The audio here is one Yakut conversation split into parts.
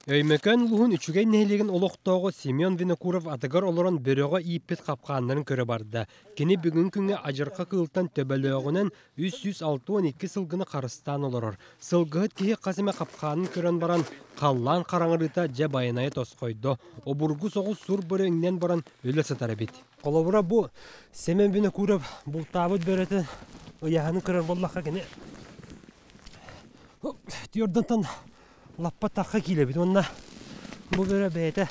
Өймөкөөн улууһун Үчүгэй нэһилиэгин олохтооҕо Семен Винокуров атыгар олорон бөрөҕө ииппит хапкааннарын көрө барда. Кини бүгүн күҥҥэ адьырҕа кыылтан төбөлөөҕүнэн 362 сылгыны харыстаан олорор. Сылгыһыт киһи хас эмэ хапкаанын көрөн баран, халлаан хараҥарыыта дьэ байанайа тосхойдо. Обургу соҕус сур бөрө иҥнэн баран өлө сытар эбит. Холобура бу Семен Винокуров бултаабыт бөрөтүн ыйааһынын көрөр буоллахха кини түөрдантан лаппа тахха киилэбит уонна бу бөрө бэйэтэ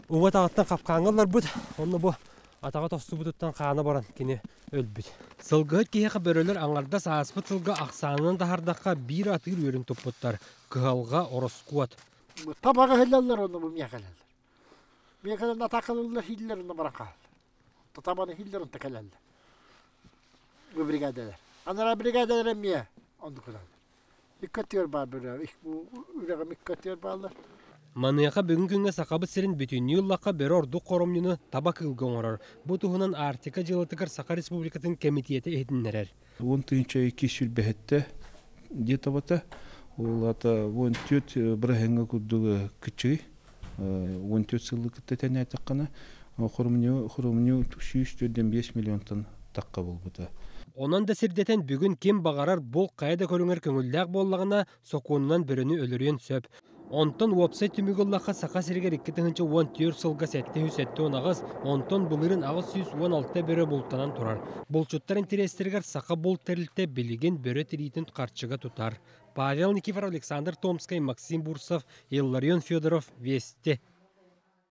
уҥа атаҕыттан хапкааҥҥа ылларбыт онно бу атаҕа тостубутуттан хаана баран кини өлбүт. Сылгыһыт киһиэхэ бөрөлөр аҥардас ааспыт сылга ахсаанынан таһаардахха биир атыыр үөрүн туппуттар. Кыһалҕа, ороскуот. Табаҕы иһиллэллэр онно бу миэхэ кэлэллэр. Миэхэ кэлэн атаакалыыллар иһиллэр онно баран хаалаллар. Табаны иһиллэр онто кэлэллэр. Бу бригадалар. Анараа бригадалар эмиэ оннук гыналлар. Икки өттүгэр баар бөрө, үрэҕим икки өттүгэр бааллар. Маныаха бүгүн күҥҥэ Сахабыт сирин бүтүннүү ыллахха бөрө ордук хоромньуну таба кыылга оҥорор. Бу туһунан Арктика дьыалатыгар Саха Республикатын кэмитиэтэ иһитиннэрэр. Уон тыһыынча икки сүүрбэһиттэ диэтэбэтэ. Ол аата уон түөрт бырыһыаҥҥа курдук кыччыгый. Уон түөрт сылы кытта тэнээтэххинэ хоромньу хоромньу 145 миллионтан тахха буолбута. Онон да сирдэтэн бүгүн ким баҕарар булт хайа да көрүҥэр көҥүллээх буоллаҕына, сокуонунан бөрөнү өлөрүөн сөп. Онтон уопсай түмүгү ыллахха Саха сиригэр 2014 сылга 778, онтон былырыын 816 бөрө бултанан турар. Булчуттар интэриэстэригэр Саха булт тэрилтэ билигин бөрө тириитин харчыга тутар. Павел Никифоров, Александр Томскай, Максим Бурсов, Илларион Федоров, Вести.